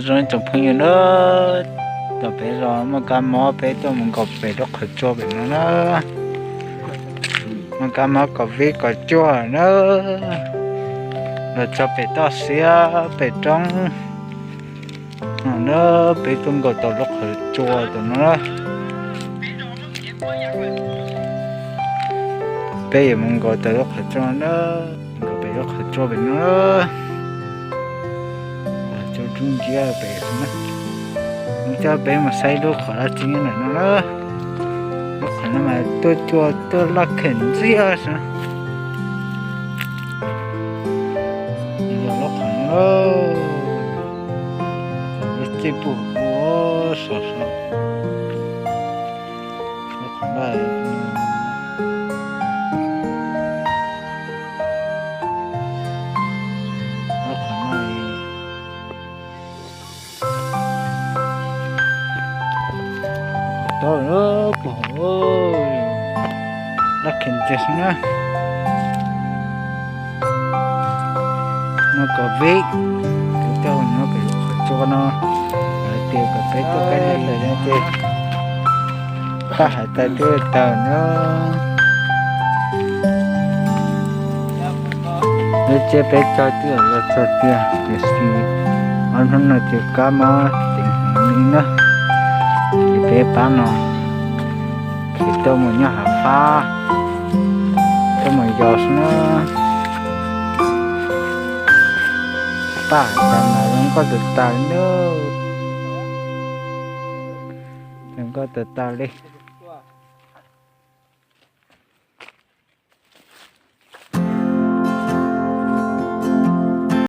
Zoo ib tsoom phooj ywg na, tom peb los muaj kab mob peb tuaj mus nkaum pem lub qhov tsua pem no na. Muaj kab mob covid kaum cuaj na, los txog pem toj siab pem roob no na, peb tuaj nkaum tau lub qhov tsua tom no na. Peb yuav mus nkaum tau lub qhov tsua na, nkaum pem lub qhov tsua pem no. Qhov tsua rub nciab pem xwb na. Mus coj peb mus saib lub qhov dab tsi nyob ntawm no na. Lub qhov no mas tuaj cua tuaj laj khem ntxiag xwb. Yog lub qhov no, lub txij pum ua sov sov. Lub qhov no, lub qhov no, tau lub pum laj khem ntxiag xwb na. Muaj covid, kuv coj mus pem lub qhov tsua no, lawv tias kom peb tuaj kaij lis lawm no ces pab hais tias twb tau na. Lub tsiab peb tso twb los txog tiag, tiam sis ob hnub no ces kab mob ceev heev li na. Ces peb pab no khiav tuaj mus nyob hav fab, tuaj mus yos xwb na. Pab hais tias mas zoo nkauj tag tag li na. Zoo nkauj tag tag li.